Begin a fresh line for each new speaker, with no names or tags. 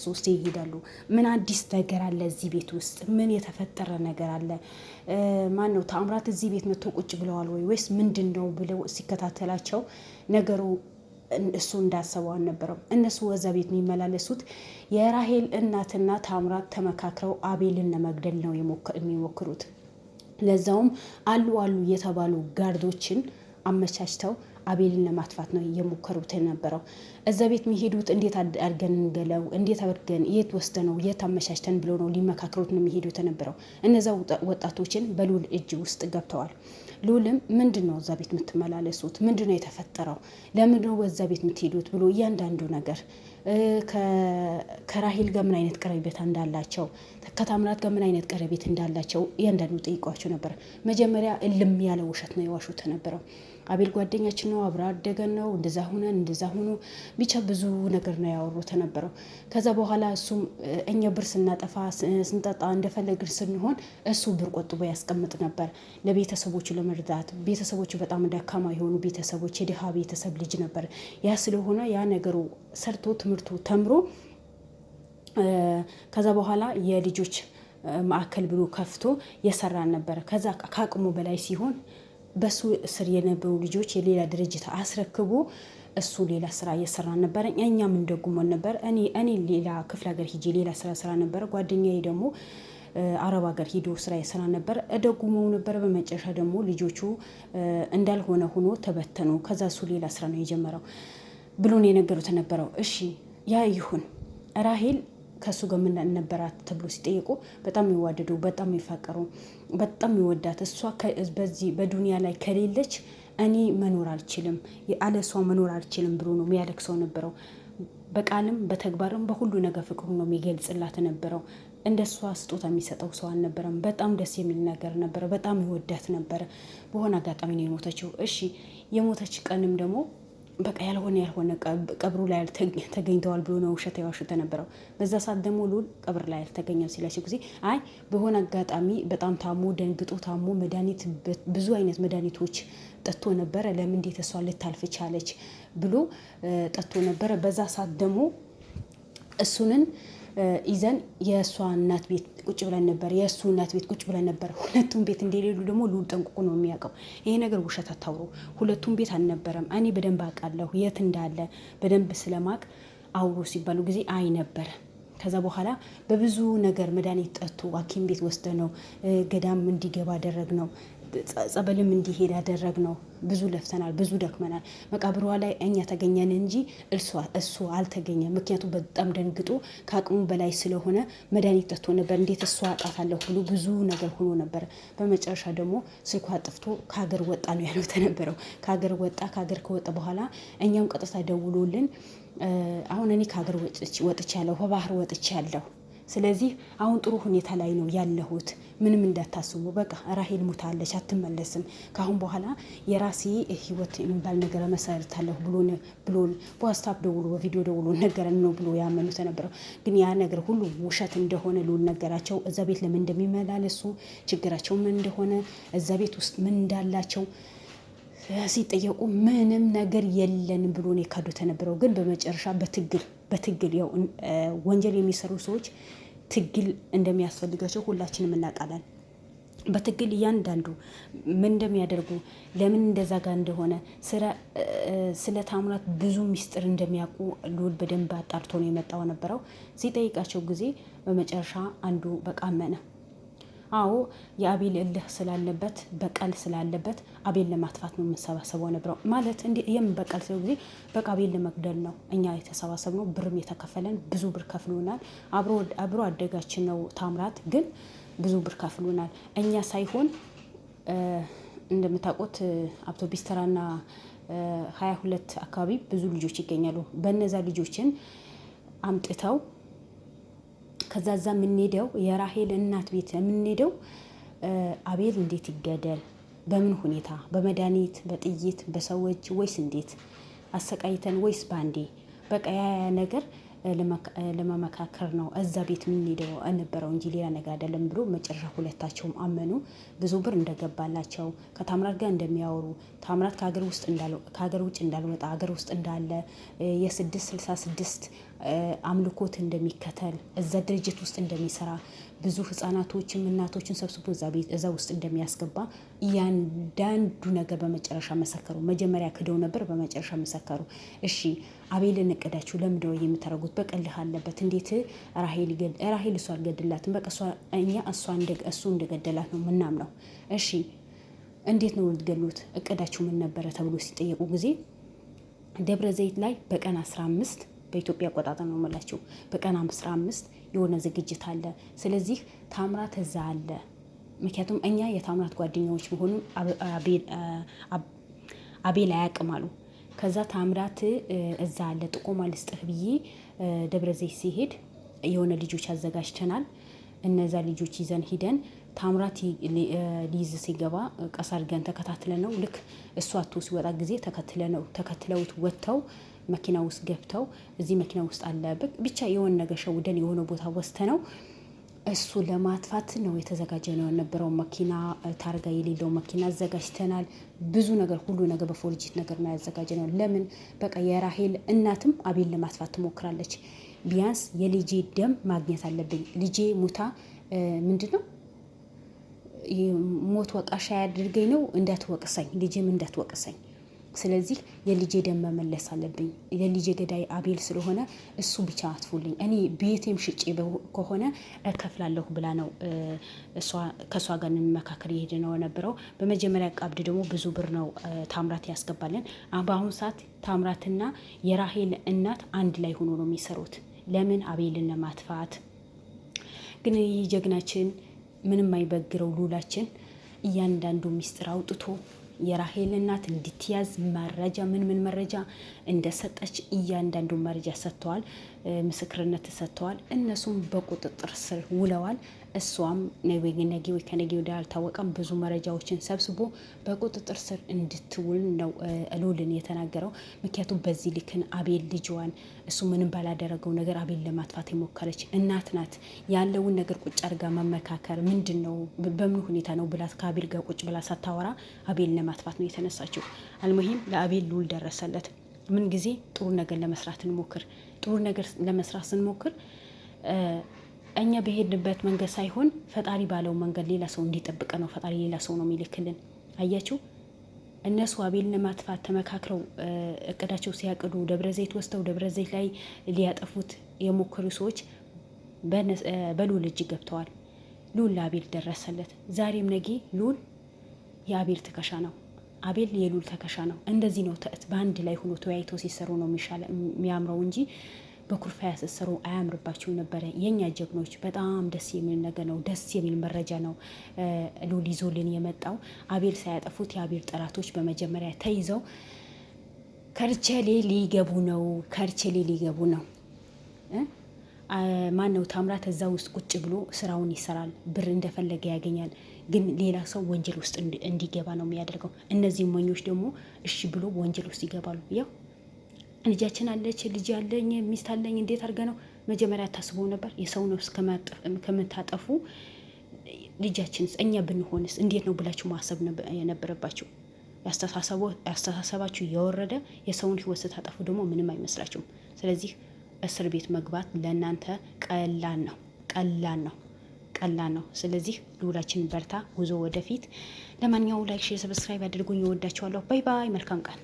ሶስቴ ይሄዳሉ። ምን አዲስ ነገር አለ እዚህ ቤት ውስጥ? ምን የተፈጠረ ነገር አለ? ማን ነው ታምራት እዚህ ቤት መጥቶ ቁጭ ብለዋል ወይ ወይስ ምንድን ነው ብለው ሲከታተላቸው ነገሩ እሱ እንዳሰበው አልነበረም። እነሱ ወዛ ቤት የሚመላለሱት የራሄል እናትና ታምራት ተመካክረው አቤልን ለመግደል ነው የሚሞክሩት። ለዛውም አሉ አሉ የተባሉ ጋርዶችን አመቻችተው አቤልን ለማጥፋት ነው እየሞከሩት የነበረው። እዛ ቤት የሚሄዱት እንዴት አድርገን እንገለው፣ እንዴት አድርገን የት ወስደ ነው የት አመቻችተን ብሎ ነው ሊመካከሩት ነው የሚሄዱት የነበረው። እነዛ ወጣቶችን በልዑል እጅ ውስጥ ገብተዋል። ልዑልም ምንድን ነው እዛ ቤት የምትመላለሱት? ምንድን ነው የተፈጠረው? ለምንድን ነው እዛ ቤት የምትሄዱት? ብሎ እያንዳንዱ ነገር ከራሂል ጋር ምን አይነት ቀረቤታ እንዳላቸው፣ ከታምራት ጋር ምን አይነት ቀረቤት እንዳላቸው እያንዳንዱ ጠይቋቸው ነበር። መጀመሪያ እልም ያለ ውሸት ነው የዋሹት ነበረው። አቤል ጓደኛችን ነው፣ አብሮ አደገን ነው፣ እንደዛ ሁነን እንደዛ ሁኑ ብቻ ብዙ ነገር ነው ያወሩት ነበረው። ከዛ በኋላ እሱም እኛ ብር ስናጠፋ ስንጠጣ እንደፈለግን ስንሆን እሱ ብር ቆጥቦ ያስቀምጥ ነበር ለቤተሰቦቹ ለመርዳት። ቤተሰቦቹ በጣም ደካማ የሆኑ ቤተሰቦች የድሃ ቤተሰብ ልጅ ነበር። ያ ስለሆነ ያ ነገሩ ሰርቶ ትምህርቱ ተምሮ ከዛ በኋላ የልጆች ማዕከል ብሎ ከፍቶ የሰራን ነበረ። ከዛ ከአቅሙ በላይ ሲሆን በሱ ስር የነበሩ ልጆች የሌላ ድርጅት አስረክቦ እሱ ሌላ ስራ እየሰራ ነበረ። እኛም እንደጉሞን ነበር። እኔ ሌላ ክፍለ ሀገር ሂጄ ሌላ ስራ ስራ ነበረ። ጓደኛዬ ደግሞ አረብ ሀገር ሂዶ ስራ የሰራ ነበር። እደጉመው ነበረ። በመጨረሻ ደግሞ ልጆቹ እንዳልሆነ ሆኖ ተበተኑ። ከዛ እሱ ሌላ ስራ ነው የጀመረው ብሎ ነው የነገሩት ነበረው። እሺ ያ ይሁን። ራሄል ከእሱ ጋር ምን ነበራት ተብሎ ሲጠየቁ በጣም የሚዋደዱ፣ በጣም የሚፋቀሩ፣ በጣም የሚወዳት፣ እሷ በዚህ በዱንያ ላይ ከሌለች እኔ መኖር አልችልም፣ አለ እሷ መኖር አልችልም ብሎ ነው የሚያለቅሰው ነበረው። በቃልም በተግባርም በሁሉ ነገር ፍቅሩ ነው የሚገልጽላት ነበረው። እንደ እሷ ስጦታ የሚሰጠው ሰው አልነበረም። በጣም ደስ የሚል ነገር ነበረ። በጣም ይወዳት ነበረ። በሆነ አጋጣሚ ነው የሞተችው። እሺ የሞተች ቀንም ደግሞ በቃ ያልሆነ ያልሆነ ቀብሩ ላይ ተገኝተዋል ብሎ ነው ውሸት የዋሹት ነበረው። በዛ ሰዓት ደግሞ ልዑል ቀብር ላይ አልተገኘም ሲላቸው ጊዜ አይ በሆነ አጋጣሚ በጣም ታሞ ደንግጦ ታሞ መድኃኒት ብዙ አይነት መድኃኒቶች ጠጥቶ ነበረ። ለምን እንዴት እሷ ልታልፍ ቻለች ብሎ ጠጥቶ ነበረ። በዛ ሰዓት ደግሞ እሱንን ይዘን የእሷ እናት ቤት ቁጭ ብለን ነበር። የእሱ እናት ቤት ቁጭ ብለን ነበር። ሁለቱም ቤት እንደሌሉ ደግሞ ልዑል ጠንቅቆ ነው የሚያውቀው። ይሄ ነገር ውሸት አታውሩ። ሁለቱም ቤት አልነበረም። እኔ በደንብ አውቃለሁ የት እንዳለ በደንብ ስለማቅ አውሩ ሲባሉ ጊዜ አይ ነበረ። ከዛ በኋላ በብዙ ነገር መድኃኒት ጠጥቶ ሐኪም ቤት ወስደ ነው ገዳም እንዲገባ አደረግ ነው፣ ጸበልም እንዲሄድ አደረግ ነው። ብዙ ለፍተናል፣ ብዙ ደክመናል። መቃብሯ ላይ እኛ ተገኘን እንጂ እሱ አልተገኘም። ምክንያቱም በጣም ደንግጦ ከአቅሙ በላይ ስለሆነ መድኃኒት ጠጥቶ ነበር። እንዴት እሷ አጣታለሁ ብሎ ብዙ ነገር ሆኖ ነበር። በመጨረሻ ደግሞ ስልኳ ጠፍቶ ከሀገር ወጣ ነው ያለው ተነበረው። ከሀገር ወጣ። ከሀገር ከወጣ በኋላ እኛም ቀጥታ ደውሎልን አሁን እኔ ከሀገር ወጥቻለሁ፣ በባህር ወጥቻለሁ፣ ስለዚህ አሁን ጥሩ ሁኔታ ላይ ነው ያለሁት። ምንም እንዳታስቡ፣ በቃ ራሄል ሙታለች፣ አትመለስም። ከአሁን በኋላ የራሴ ህይወት የሚባል ነገር መሰርታለሁ ብሎ በዋትስአፕ ደውሎ በቪዲዮ ደውሎ ነገረን ነው ብሎ ያመኑት ነበረው። ግን ያ ነገር ሁሉ ውሸት እንደሆነ ልዑል ነገራቸው። እዛ ቤት ለምን እንደሚመላለሱ፣ ችግራቸው ምን እንደሆነ፣ እዛ ቤት ውስጥ ምን እንዳላቸው ሲጠየቁ ምንም ነገር የለንም ብሎ ነው የካዱት ተነበረው። ግን በመጨረሻ በትግል በትግል ያው ወንጀል የሚሰሩ ሰዎች ትግል እንደሚያስፈልጋቸው ሁላችንም እናውቃለን። በትግል እያንዳንዱ ምን እንደሚያደርጉ፣ ለምን እንደዛ ጋር እንደሆነ፣ ስለ ታምራት ብዙ ሚስጥር እንደሚያውቁ ልዑል በደንብ አጣርቶ ነው የመጣው ነበረው። ሲጠይቃቸው ጊዜ በመጨረሻ አንዱ በቃ አመነ። አዎ የአቤል እልህ ስላለበት በቀል ስላለበት አቤል ለማጥፋት ነው የምንሰባሰበው ነበረው። ማለት እንዲ የምን በቀል ስለ ጊዜ በቃ አቤል ለመግደል ነው እኛ የተሰባሰብነው፣ ብርም የተከፈለን ብዙ ብር ከፍሎናል። አብሮ አደጋችን ነው ታምራት፣ ግን ብዙ ብር ከፍሎናል። እኛ ሳይሆን እንደምታውቁት አውቶቢስ ተራና 22 አካባቢ ብዙ ልጆች ይገኛሉ። በነዛ ልጆችን አምጥተው ከዛ ዛ የምንሄደው የራሄል እናት ቤት የምንሄደው አቤል እንዴት ይገደል፣ በምን ሁኔታ፣ በመድኃኒት፣ በጥይት፣ በሰዎች ወይስ እንዴት አሰቃይተን ወይስ ባንዴ፣ በቃ ያ ነገር ለመመካከር ነው እዛ ቤት የምንሄደው ነበረው እንጂ ሌላ ነገር አይደለም ብሎ መጨረሻ ሁለታቸውም አመኑ። ብዙ ብር እንደገባላቸው፣ ከታምራት ጋር እንደሚያወሩ፣ ታምራት ከሀገር ውስጥ ከሀገር ውጭ እንዳልወጣ ሀገር ውስጥ እንዳለ የ666 አምልኮት እንደሚከተል፣ እዛ ድርጅት ውስጥ እንደሚሰራ፣ ብዙ ህጻናቶችም እናቶችን ሰብስቦ እዛ ቤት እዛ ውስጥ እንደሚያስገባ እያንዳንዱ ነገር በመጨረሻ መሰከሩ። መጀመሪያ ክደው ነበር፣ በመጨረሻ መሰከሩ። እሺ አቤልን እቅዳችሁ ለምንድነው የምታደርጉት? በቀልህ አለበት። እንዴት ራሄል ራሄል እሷ አልገድላትም። በቃ እኛ እሱ እንደገደላት ነው ምናምነው። እሺ እንዴት ነው ልትገሉት? እቅዳችሁ ምን ነበረ ተብሎ ሲጠየቁ ጊዜ ደብረ ዘይት ላይ በቀን 15 በኢትዮጵያ አቆጣጠር ነው የምላችሁ፣ በቀን 15 የሆነ ዝግጅት አለ። ስለዚህ ታምራት እዛ አለ። ምክንያቱም እኛ የታምራት ጓደኛዎች መሆኑን አቤል አያውቅም አሉ። ከዛ ታምራት እዛ አለ፣ ጥቆማ ልስጥህ ብዬ ደብረ ዘይት ሲሄድ የሆነ ልጆች አዘጋጅተናል። እነዛ ልጆች ይዘን ሂደን ታምራት ሊይዝ ሲገባ ቀስ አድርገን ተከታትለ ነው፣ ልክ እሱ አቶ ሲወጣ ጊዜ ተከትለ ነው፣ ተከትለውት ወጥተው መኪና ውስጥ ገብተው እዚህ መኪና ውስጥ አለ ብቻ የሆነ ነገር ሸውደን የሆነ ቦታ ወስተ ነው እሱ ለማጥፋት ነው የተዘጋጀ ነው የነበረው። መኪና ታርጋ የሌለው መኪና አዘጋጅተናል። ብዙ ነገር ሁሉ ነገር በ forged ነገር ነው ያዘጋጀ ነው። ለምን በቃ የራሄል እናትም አቤል ለማጥፋት ትሞክራለች። ቢያንስ የልጄ ደም ማግኘት አለብኝ። ልጄ ሙታ ምንድን ነው ሞት ወቃሻ ያድርገኝ ነው እንዳትወቅሰኝ፣ ልጄም እንዳትወቅሰኝ፣ ስለዚህ የልጄ ደም መመለስ አለብኝ። የልጄ ገዳይ አቤል ስለሆነ እሱ ብቻ አትፉልኝ፣ እኔ ቤቴም ሽጬ ከሆነ እከፍላለሁ ብላ ነው ከእሷ ጋር እንመካከር የሄደ ነው የነበረው። በመጀመሪያ ቀብድ ደግሞ ብዙ ብር ነው ታምራት ያስገባልን። በአሁኑ ሰዓት ታምራትና የራሄል እናት አንድ ላይ ሆኖ ነው የሚሰሩት። ለምን አቤልን ለማጥፋት። ግን ይህ ጀግናችን ምንም አይበግረው ሉላችን እያንዳንዱ ሚስጥር አውጥቶ የራሄል እናት እንድትያዝ መረጃ ምን ምን መረጃ እንደሰጠች እያንዳንዱ መረጃ ሰጥተዋል፣ ምስክርነት ሰጥተዋል። እነሱም በቁጥጥር ስር ውለዋል። እሷም ነገ ወይ ከነገ ወዲያ አልታወቀም፣ ብዙ መረጃዎችን ሰብስቦ በቁጥጥር ስር እንድትውል ነው ሉልን የተናገረው። ምክንያቱም በዚህ ልክን አቤል ልጅዋን እሱ ምንም ባላደረገው ነገር አቤል ለማጥፋት የሞከረች እናት ናት። ያለውን ነገር ቁጭ አድርጋ መመካከር ምንድን ነው በምን ሁኔታ ነው ብላት ከአቤል ጋር ቁጭ ብላ ሳታወራ አቤል ለማጥፋት ነው የተነሳችው። አልሙሂም ለአቤል ሉል ደረሰለት። ምን ጊዜ ጥሩ ነገር ለመስራት እንሞክር። ጥሩ ነገር ለመስራት ስንሞክር እኛ በሄድንበት መንገድ ሳይሆን ፈጣሪ ባለው መንገድ ሌላ ሰው እንዲጠብቀ ነው። ፈጣሪ ሌላ ሰው ነው የሚልክልን። አያችሁ፣ እነሱ አቤልን ለማጥፋት ተመካክረው እቅዳቸው ሲያቅዱ ደብረ ዘይት ወስደው ደብረ ዘይት ላይ ሊያጠፉት የሞከሩ ሰዎች በሉል እጅ ገብተዋል። ሉል ለአቤል ደረሰለት። ዛሬም ነጌ ሉል የአቤል ትከሻ ነው። አቤል የሉል ትከሻ ነው። እንደዚህ ነው በአንድ ላይ ሆኖ ተወያይተው ሲሰሩ ነው የሚያምረው እንጂ በኩርፊያ ያሰሰሩ አያምርባቸው ነበረ። የኛ ጀግኖች በጣም ደስ የሚል ነገር ነው። ደስ የሚል መረጃ ነው ሉል ይዞልን የመጣው። አቤል ሳያጠፉት የአቤል ጠላቶች በመጀመሪያ ተይዘው ከርቸሌ ሊገቡ ነው። ከርቸሌ ሊገቡ ነው። ማን ነው ታምራት እዛ ውስጥ ቁጭ ብሎ ስራውን ይሰራል፣ ብር እንደፈለገ ያገኛል። ግን ሌላ ሰው ወንጀል ውስጥ እንዲገባ ነው የሚያደርገው። እነዚህ ሞኞች ደግሞ እሺ ብሎ ወንጀል ውስጥ ይገባሉ። ያው ልጃችን አለች፣ ልጅ አለኝ፣ ሚስት አለኝ፣ እንዴት አድርገ ነው መጀመሪያ ታስበው ነበር? የሰው ነፍስ ከምታጠፉ ልጃችንስ እኛ ብንሆንስ እንዴት ነው ብላችሁ ማሰብ የነበረባችሁ። ያስተሳሰባችሁ እየወረደ የሰውን ህይወት ስታጠፉ ደግሞ ምንም አይመስላችሁም። ስለዚህ እስር ቤት መግባት ለእናንተ ቀላል ነው፣ ቀላል ነው፣ ቀላል ነው። ስለዚህ ልውላችን በርታ፣ ጉዞ ወደፊት። ለማንኛውም like፣ share፣ subscribe አድርጉኝ። እወዳችኋለሁ። Bye bye። መልካም ቀን።